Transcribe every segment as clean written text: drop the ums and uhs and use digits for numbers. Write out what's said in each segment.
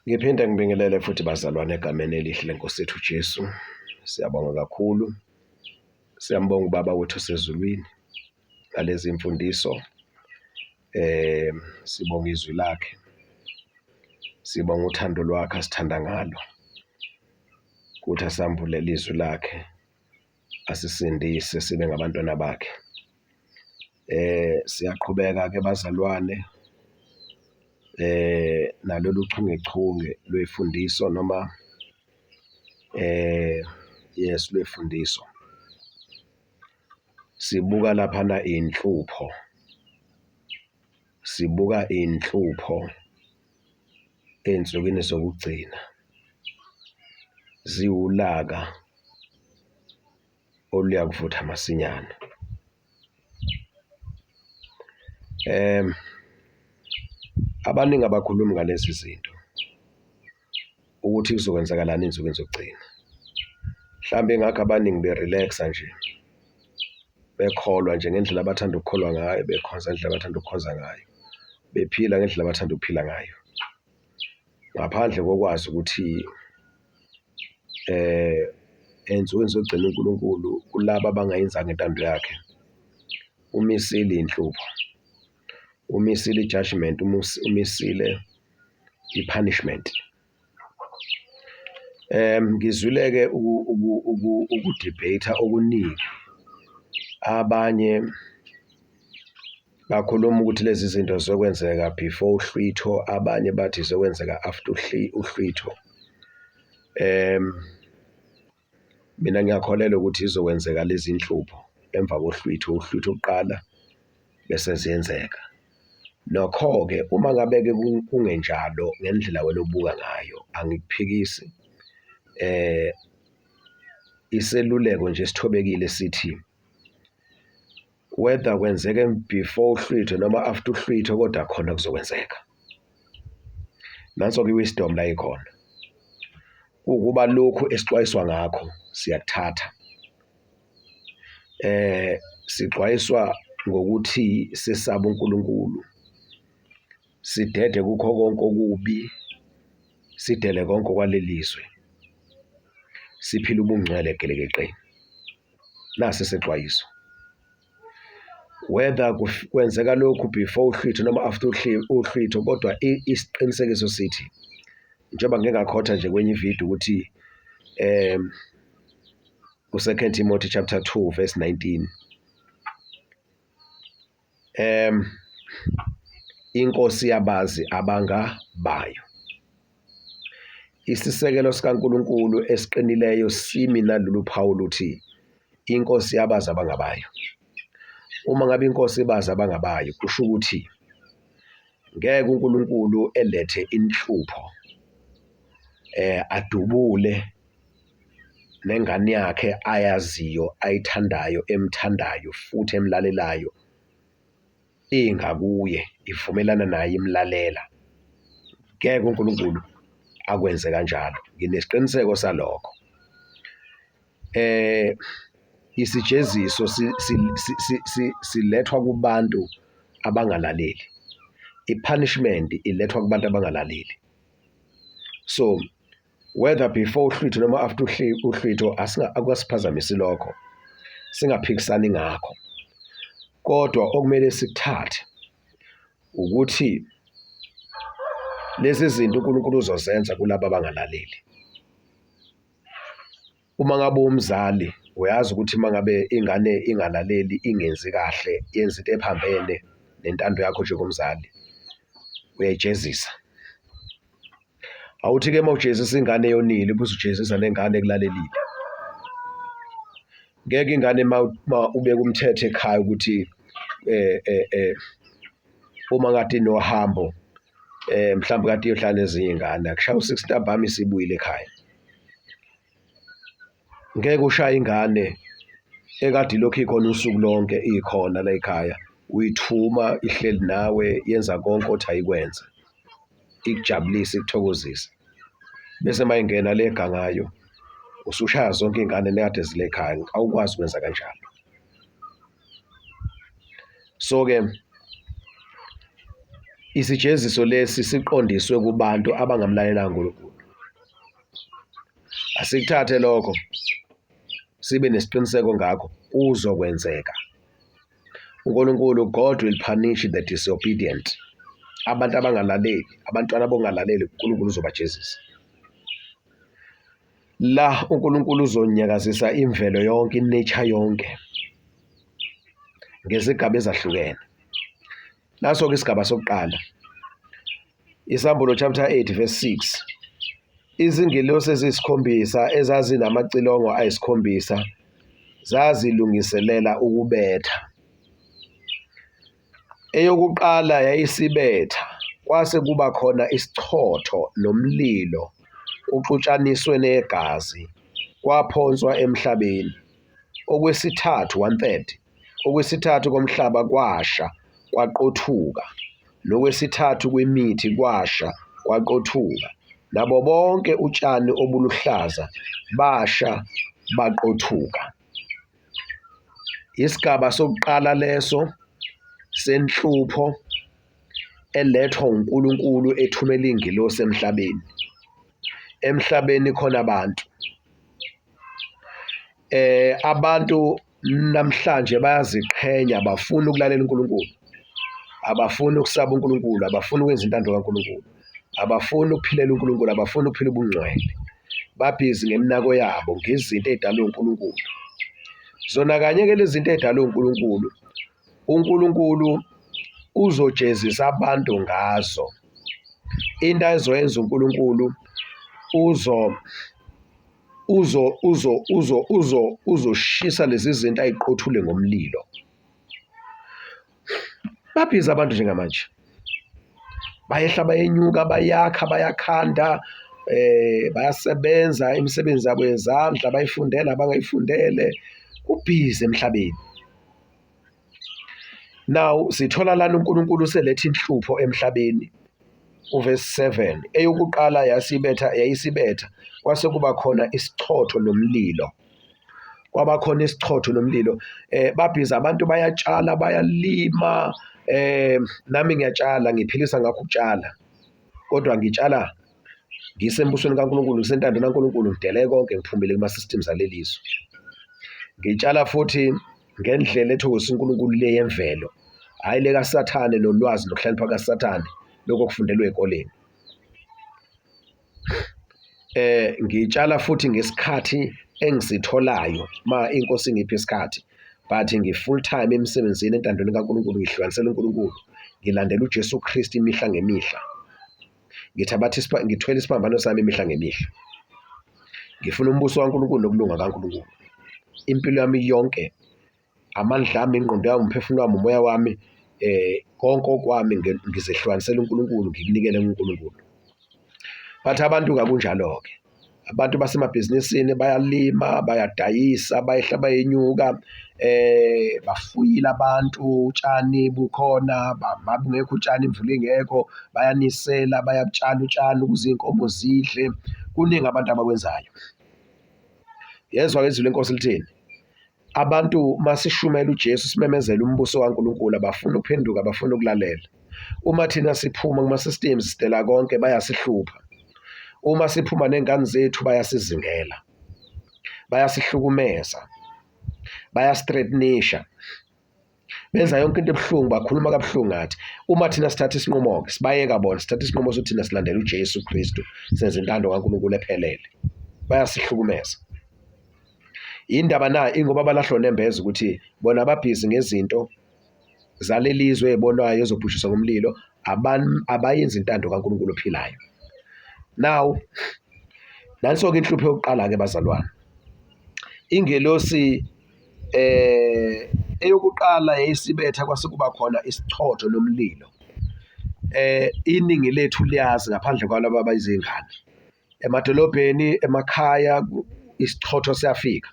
Ngiphinde ngibingelele futhi bazalwane egameni elihle lenkosi yethu uJesu. Siyabonga kakhulu. Siyambonga uBaba wethu osezulwini ngalezi mfundiso. Eh sibonga izwi lakhe. Sibonga uthando lwakhe asithanda ngalo. Kuthi asambulele izwi lakhe asisindise sibe ngabantwana bakhe. Eh siyaqhubeka ke bazalwane eh nalolu chungechunge lwefundiso noma eh yes lwefundiso. Sibuka laphana inhlupho, sibuka inhlupho ey'nsukwini zokugcina ziwulaka oluyakuvutha masinyane. Abaningi abakhulumi ngalezi zinto ukuthi kuzokwenzakalani ey'nsukwini zokugcina. Mhlawumbe yingakho abaningi be-relax-a nje, bekholwa nje ngendlela abathanda ukukholwa ngayo, bekhonza ngendlela abathanda ukukhonza ngayo, bephila ngendlela abathanda ukuphila ngayo. Ngaphandle kokwazi ukuthi ey'nsukwini zokugcina uNkulunkulu kulaba abangayenzanga intando yakhe umisile iy'nhlupho, umisile i-judgement, umisile i-punishment. Ngizwile-ke uku-debate-a okuningi, abanye bakhuluma ukuthi lezi zinto zizokwenzeka before uhlwitho, abanye bathi zizokwenzeka after uhlwitho. Mina ngiyakholelwa ukuthi izokwenzeka lezi nhlupho emva kohlwitho, uhlwitho kuqala bese ziyenzeka. Nokho-ke uma ngabe-ke kungenjalo ngendlela wena obuka ngayo angikuphikisi, iseluleko nje esithobekile sithi whether kwenzeke before uhlwitho noma after uhlwitho kodwa khona kuzokwenzeka. Nanso-ke i-wisdom la ikhona. Kuwukuba lokhu esixwayiswa ngakho siyakuthatha. Sixwayiswa ngokuthi sesabe uNkulunkulu, sidede kukho konke okubi, sidele konke okwaleli zwe, siphile ubungcwele gelekeqe. Nasi isexwayiso. Whether kwenzeka lokhu before uhlwitho noma after uhlwitho kodwa isiqinisekiso sithi njengoba ngike ngakhotha nje kwenye ividiyo ukuthi ku-Second Timothy chapter 2 verse 19 inkosi yabazi abangabayo. Isisekelo sikaNkulunkulu esiqinileyo simi nalolu phawu luthi inkosi yabazi abangabayo. Uma ngabe inkosi ibazi abangabayo kusho ukuthi ngeke uNkulunkulu elethe inhlupho adubule nengane yakhe ayaziyo ayithandayo emthandayo futhi emlalelayo ingakuye ivumelana naye imlalela. Ngeke uNkulunkulu akwenze kanjalo, nginesiqiniseko salokho. Isijeziso silethwa kubantu abangalaleli, i-punishment ilethwa kubantu abangalaleli. So whether before uhlwitho noma after uhlwitho akukasiphazamisi lokho, singaphikisani ngakho. Kodwa okumele sikuthathe ukuthi lezi zinto uNkulunkulu uzozenza kulaba abangalaleli. Uma ngabe uwumzali uyazi ukuthi uma ngabe ingane ingalaleli ingenzi kahle yenza into ephambene nentando yakho njengomzali uyayijezisa. Awuthi-ke uma ujezisa ingane eyonile ube usujezisa nengane ekulalelile. Ngeke ingane uma ubeka umthetho ekhaya ukuthi uma kade inohambo mhlawumbe kade iyohlala nezinye iy'ngane akushaye u-six ntambama isibuyile ekhaya. Ngeke ushaye ingane ekade ilokhu ikhona usuku lonke ikhona la ekhaya, uyithuma ihleli nawe yenza konke othi ayikwenze, ikujabulise ikuthokozise. Bese uma ingena le egangayo usushaya zonke iy'ngane nekade zila ekhaya, awukwazi ukwenza kanjalo. So-ke Isijeziso lesi siqondiswe kubantu abangamlalelanga uNkulunkulu. Asikuthathe lokho sibe nesiqiniseko ngakho, kuzokwenzeka. UNkulunkulu, God will punish the disobedient. Abantu abangalaleli, abantwana bongalaleli, uNkulunkulu uzobajezisa. La uNkulunkulu uzonyakazisa imvelo yonke, i-nature yonke ngezigaba ezahlukene. Naso-ke isigaba sokuqala. Isambulo chapter 8 verse 6. Izingelosi eziyisikhombisa ezazinamacilongo ayisikhombisa zazilungiselela ukubetha. Eyokuqala yayisibetha, kwase kuba khona isichotho nomlilo kuxutshaniswe negazi, kwaphonswa emhlabeni. Okwesithathu, one third, okwesithathu komhlaba kwasha kwaqothuka, nokwesithathu kwemithi kwasha kwaqothuka, nabo bonke utshani obuluhlaza basha baqothuka. Isigaba sokuqala leso senhlupho elethwa uNkulunkulu ethumela ingilosi emhlabeni. Emhlabeni khona abantu. Abantu namhlanje bayaziqhenya, abafuni ukulalela uNkulunkulu, abafuni ukusaba uNkulunkulu, abafuni ukwenza intando kaNkulunkulu, abafuni ukuphilela uNkulunkulu, abafuni ukuphila ubungcwele. Babhizi ngeminako yabo, ngezinto ey'dalwe uNkulunkulu. Zona kanye-ke lezi zinto ey'dalwe uNkulunkulu, uNkulunkulu uzojezisa abantu ngazo. Into azoyenza uNkulunkulu uzo uzo uzo uzo uzo uzoshisa lezi zinto ayiqothule ngomlilo. Babhizi abantu njengamanje, bayehla bayenyuka, bayakha, bayakhanda, bayasebenza imisebenzi yabo yezandla, bayifundele abangayifundele, kubhizi emhlabeni. Now sithola lana uNkulunkulu useletha inhlupho emhlabeni. Uverse 7 eyokuqala yasibetha yayisibetha kwase kuba khona isichotho nomlilo. Kwaba khona isichotho nomlilo. Babhiza abantu bayatshala bayalima nami ngiyatshala ngiphilisa ngakho ukutshala. Kodwa ngitshala ngisembusweni kaNkulunkulu ngisentandweni kaNkulunkulu ngidele konke ngiphumile kuma systems alelizwe. Ngitshala futhi ngendlela ethokozisa uNkulunkulu le yemvelo, hhayi le kaSathane nolwazi nokuhlakanipha kaSathane lokho okufundelwe ey'koleni. Ngitshala futhi ngesikhathi engisitholayo ma inkosi ingipha isikhathi but ngi-full time emsebenzini entandweni kaNkulunkulu ngihlukanisela uNkulunkulu ngilandela uJesu Kristu imihla ngemihla. Ngithabatha ngithwele isiphambano sami imihla ngemihla. Ngifuna umbuso kaNkulunkulu nokulunga kaNkulunkulu. Impilo yami yonke, amandla ami, ingqondo yami, umphefumulo wami, umoya wami, konke okwami ngizehlukanisela uNkulunkulu, ngikunikele kuNkulunkulu. But abantu kakunjalo-ke. Abantu basemabhizinisini bayalima, bayadayisa, bayehla bayenyuka, bafuyile abantu, utshani bukhona, bungekho utshani imvula ingekho, bayanisela, bayabutshala utshani ukuze iy'nkomo zidle. Kuningi abantu abakwenzayo. Yezwa-ke izwi lenkosi lithini? Abantu masishumayela uJesu simemezela umbuso kaNkulunkulu abafuni ukuphenduka abafuni ukulalela. Uma thina siphuma kuma-systems sidela konke bayasihlupha. Uma siphuma ney'ngane zethu bayasizingela, bayasihlukumeza, bayasithreatenisha. Benza yonke into ebuhlungu, bakhuluma kabuhlungu ngathi. Uma thina sithatha isinqumo-ke sibayeka bona, sithatha isinqumo sokuthi thina silandela uJesu Kristu, senza intando kaNkulunkulu ephelele. Bayasihlukumeza. Yindaba na? Ingoba balahlwa unembeza ukuthi bona babhizi ngezinto zaleli zwe ey'bonwayo ezobhujiswa ngomlilo, abayenzi intando kaNkulunkulu ophilayo. Now, nanso-ke inhlupho yokuqala-ke bazalwane. Ingelosi eyokuqala yayisibetha kwase kuba khona isichotho nomlilo. Iningi lethu liyazi ngaphandle kwalaba abayizingane. Emadolobheni, emakhaya isichotho siyafika.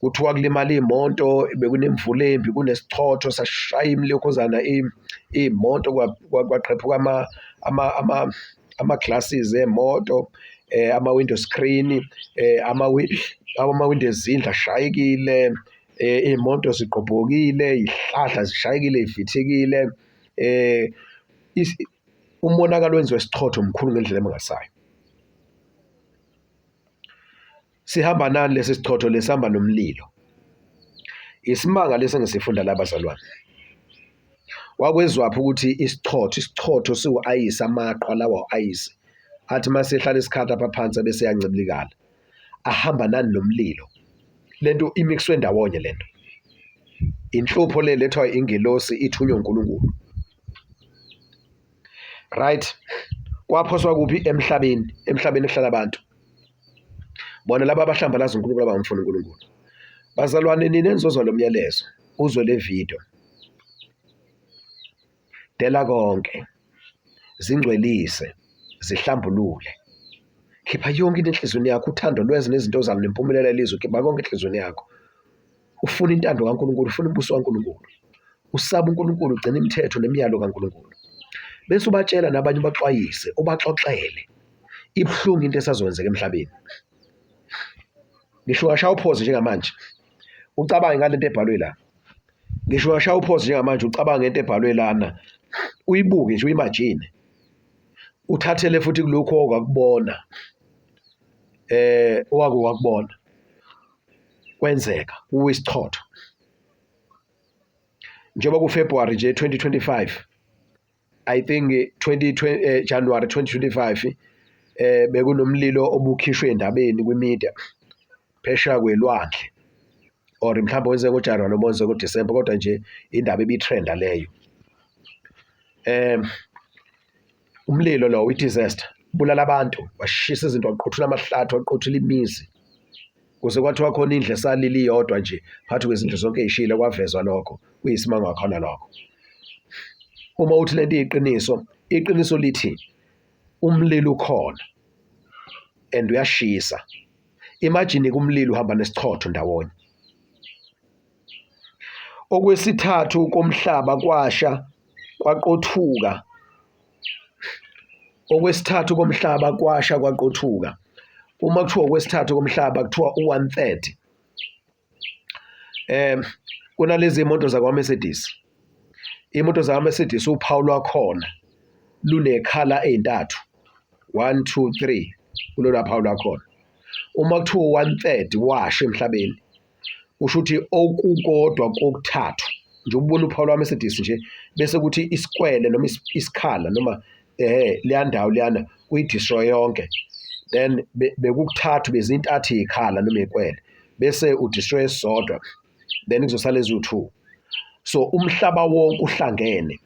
Kuthiwa kulimala iy'moto bekunemvula embi kunesichotho sashaya imilokhuzana iy'moto kwaqhephuka ama-glasses emoto, ama-window screen, amawindi ezindlu ashayekile, iy'moto zigqobhokile, iy'hlahla zishayekile, y'vithikile. Umonakalo wenziwa isichotho mkhulu ngendlela emangalisayo. Sihamba nani lesi sichotho lesihamba nomlilo. Isimanga lesi engisifunda la bazalwane. Wakwezwaphi ukuthi isichotho, isichotho siwu-ayisi, amaqhwa lawa ayisi athi uma sehlala isikhathi apha phansi ebese eyancibilikala. Ahamba nani nomlilo. Lento imixwe ndawonye lento. Inhlupho le lethwa ingelosi ithunywe uNkulunkulu. Right. Kwaphoswa kuphi? Emhlabeni. Emhlabeni kuhlala abantu. Bona laba abahlambalaza uNkulunkulu abangamfuni uNkulunkulu. Bazalwane nina enizozwa lo myalezo, uzwe le video. Dela konke. Zingcwelise, zihlambulule. Khipha yonke into enhliziyweni yakho, uthando lweze nezinto zalo nempumelelo yelizwe, khipha konke enhliziyweni yakho. Ufuna intando kaNkulunkulu, ufuna umbuso kaNkulunkulu. Usaba uNkulunkulu, ugcina imithetho nemiyalo kaNkulunkulu. Bese ubatshela nabanye ubaxwayise, ubaxoxele. Ibuhlungu into esazokwenzeka emhlabeni. Ngisho ungashaya uphoze njengamanje, ucabange ngale nto ebhalwe la. Ngisho ungashaya uphoze njengamanje ucabange ngento ebhalwe lana, uyibuke nje uyimajine. Uthathele futhi kulokhu owakubona, owake wakubona kwenzeka kuwisichotho. Njengoba kuFebruary nje 2025, I think 2020 January 2025 bekunomlilo obukhishwe endabeni kwimedia phesheya kwelwandle, or mhlawumbe wenzeka ngoJanuary noma wenzeka ngoDecember, kodwa nje indaba ebitrenda leyo. Umlilo lo i-disaster bulala abantu, washisa izinto, waqothula amahlathi, waqothula imizi. Kuze kwathiwa khona indlu esalile iyodwa nje phakathi kwezindlu zonke ey'shile, kwavezwa lokho, kuyisimanga khona lokho. Uma uthi lento iyiqiniso, iqiniso lithi umlilo ukhona and uyashisa. Imagine kumlilo uhamba nesichotho ndawonye. Okwesithathu komhlaba kwasha kwaqothuka. Okwesithathu komhlaba kwasha kwaqothuka. Uma kuthiwa okwesithathu komhlaba kuthiwa u-one third. Kunalezi moto zakwa-Mercedes. Imoto zakwa-Mercedes uphawu lwakhona lunekhala ey'ntathu, 1 2 3 kulolu phawu lwakhona. Uma kuthiwa one third washa emhlabeni, kusho ukuthi okukodwa kokuthathu nje ubona uphawu lwa-Mercedes nje bese kuthi isikwele noma isikhala noma leya ndawo leyana kuyi-destroy yonke, then bekukuthathu bezintathu iy'khala noma iy'kwele bese udestroy esisodwa, then kuzosala eziwu-2. So umhlaba wonke uhlangene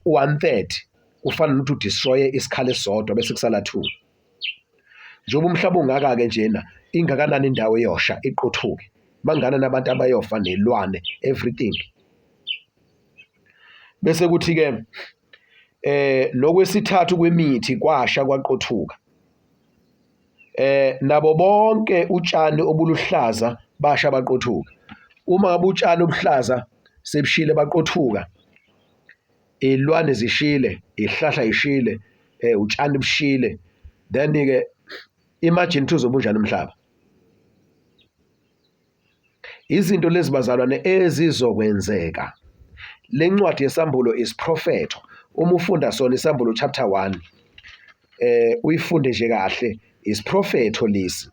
u-one third kufana nokuthi udestroye isikhala esisodwa bese kusala 2. Njengoba umhlaba ungaka-ke njena, ingakanani indawo eyosha iqothuke, bangakanani abantu abayofa nelwane, everything. Bese kuthi-ke nokwesithathu kwemithi kwasha kwaqothuka. Nabo bonke utshani obuluhlaza basha baqothuka. Uma ngabe utshani obuhlaza sebushile baqothuka, iy'lwane zishile, iy'hlahla y'shile, utshani bushile, then-ke imagine ukuthi uzobe unjani umhlaba. Izinto lezi bazalwane ezizokwenzeka. Le ncwadi yesambulo isiprofetho. Uma ufunda sona isambulo chapter 1, uyifunde nje kahle, isiprofetho lesi.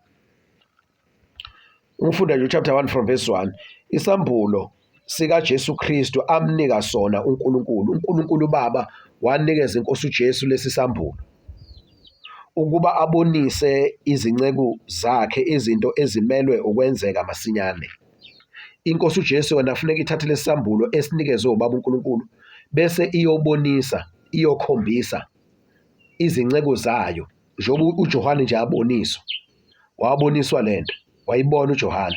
Uma ufunda nje chapter 1 from verse 1, isambulo sikaJesu Kristu amnika sona uNkulunkulu. UNkulunkulu Baba wanikeza inkosi uJesu lesi sambulo ukuba abonise izinceku zakhe izinto ezimelwe ukwenzeka masinyane. Inkosi uJesu yona funeka ithathe lesi sambulo esinikezwe ubaba uNkulunkulu bese iyobonisa, iyokhombisa izinceku zayo, njengoba uJohane nje aboniswa, waboniswa lento, wayibona uJohane.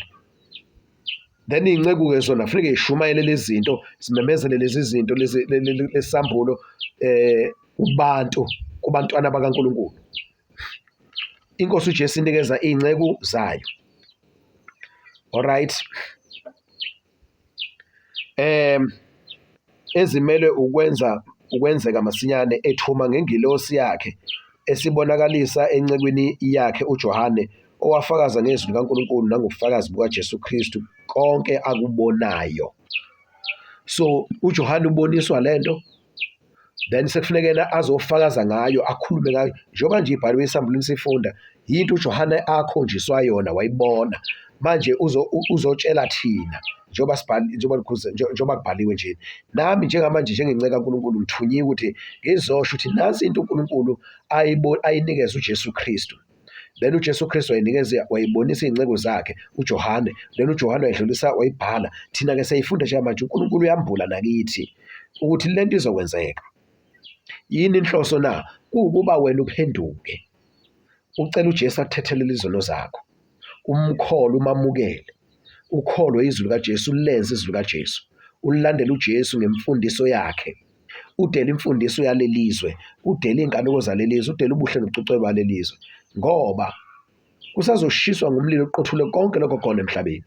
Then iy'nceku-ke zona funeke y'shumayele lezi zinto, zimemezele lezi zinto lezi lesambulo kubantu, kubantwana bakaNkulunkulu. Inkosi uJesu inikeza iy'nceku zayo. Alright. Ezimelwe ukwenza ukwenzeka masinyane, ethuma ngengilosi yakhe esibonakalisa encekwini yakhe uJohane, owafakaza ngezwi likaNkulunkulu nangobufakazi bukaJesu Kristu konke akubonayo. So uJohane uboniswa lento, Then sekufuneka yena azofakaza ngayo, akhulume ngayo. Njengoba nje ibhaliwe esambulweni sifunda, yinto uJohane akhonjiswa yona wayibona. Manje uzotshela thina njengoba sibhali njengoba njengoba kubhaliwe nje. Nami njengamanje njengenceka kaNkulunkulu ngithunyiwe ukuthi ngizosho ukuthi nansi into uNkulunkulu ayinikeza uJesu Kristu. Then uJesu Kristu wayinikeza wayibonisa izinceku zakhe uJohane. Then uJohane wayidlulisa wayibhala. Thina-ke siyayifunda njengamanje uNkulunkulu uyambula nakithi ukuthi lento izokwenzeka. Yini inhloso na? Kuwukuba wena uphenduke. Ucela uJesu akuthethelele izono zakho. Umkholwe, umamukele. Ukholwe izwi likaJesu, ulenze izwi likaJesu. Ulandele uJesu ngemfundiso yakhe. Udele imfundiso yalelizwe, udele iy'nkanuko zalelizwe, udele ubuhle nobucwecwe balelizwe. Ngoba kusazoshiswa ngomlilo uqothule konke lokho khona emhlabeni.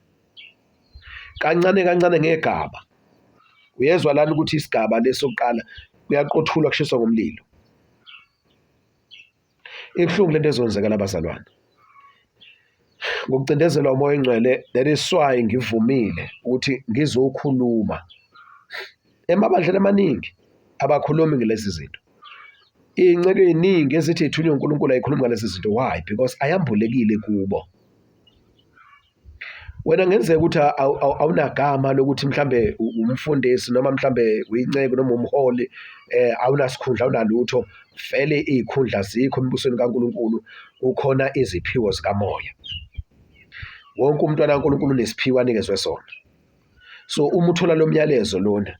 Kancane kancane ngegaba. Uyezwa lana ukuthi isigaba lesi sokuqala kuyaqothulwa kushiswa ngomlilo. Ibuhlungu lento ezonzeka labazalwane. Ngokucindezelwa umoya oyingcwele, that is why ngivumile ukuthi ngizokhuluma. Emabandleni amaningi abakhulumi ngalezi zinto. Iy'nceku ey'ningi ezithi y'thunywe uNkulunkulu ayikhulumi ngalezi zinto. Why? Because ayambulekile kubo. Wena kungenzeka ukuthi awunagama lokuthi mhlambe umfundisi noma mhlambe uyinceku noma umholi awunasikhundla awunalutho, vele iy'khundla azikho embusweni kaNkulunkulu, kukhona iziphiwo zikamoya. Wonke umntwana kaNkulunkulu unesiphiwo anikezwe sona. So uma uthola lo myalezo lona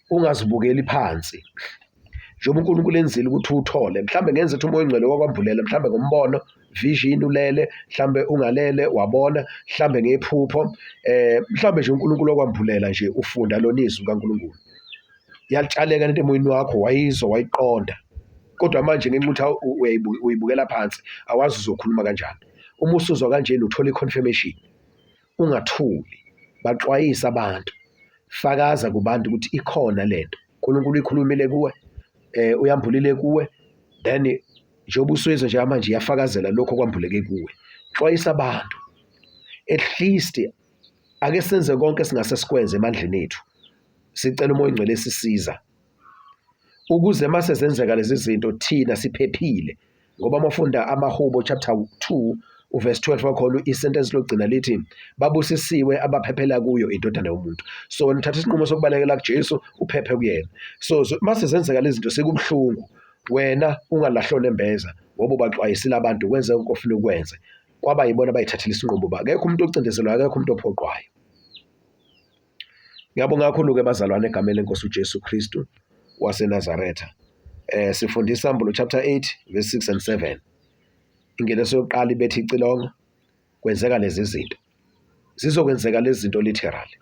ungazibukeli phansi njengoba uNkulunkulu enzile ukuthi uwuthole mhlambe ngenza ukuthi umoya ongcwele wakwambulela mhlambe ngombono vision ulele mhlambe ungalele wabona mhlambe ngephupho mhlambe nje uNkulunkulu wakwambulela nje ufunda lona izwi kaNkulunkulu yalitshaleka lento emoyeni wakho wayizwa wayiqonda kodwa manje ngenxa ukuthi uyibukela phansi awazi uzokhuluma kanjani uma usuzwa kanjena uthola i-confirmation Ungathuli, baxwayise abantu, fakaza kubantu ukuthi ikhona lento. uNkulunkulu uyikhulumile kuwe, uyambulile kuwe, then njengoba usuyizwa njengamanje iyafakazela lokho okwambuleke kuwe. Xwayisa abantu. At least ake senze konke esingase sikwenze emandleni ethu. Sicela uMoya oNgcwele esisiza ukuze mase zenzeka lezi zinto thina siphephile ngoba uma ufunda amahubo chapter 2 uverse 12 wakhona isentence lokugcina lithi babusisiwe abaphephela kuyo indodana yomuntu. So wena uthatha isinqumo sokubalekela kuJesu uphephe kuyena. So mase zenzeka lezi zinto sekubuhlungu wena ungalahlwa nembeza ngoba ubaxwayisile abantu wenze konke ofuna ukwenze kwaba yibona abayithathela isinqumo ba akekho umuntu ocindezelwayo akekho umuntu ophoqwayo. Ngiyabonga kakhulu-ke bazalwane egameni lenkosi uJesu Kristu waseNazaretha. Sifunda iSambulo chapter 8 verse 6 and 7. Ingelosi yokuqala ibethe icilongo, kwenzeka lezi zinto. Zizokwenzeka lezi zinto literally.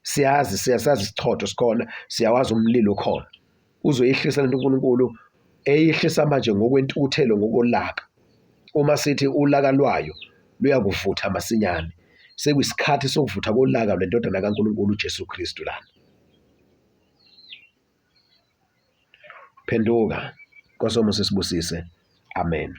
Siyazi, siyasazi isichotho sikhona, siyawazi umlilo ukhona. Uzoyehlisa lento uNkulunkulu eyehlisa manje ngokwentukuthelo ngokolaka. Uma sithi ulaka lwayo luyakuvutha masinyane, sekuyisikhathi sokuvutha kolaka lwendodana kaNkulunkulu uJesu Kristu lana. Phenduka, Nkosi omusa isibusise. Amen.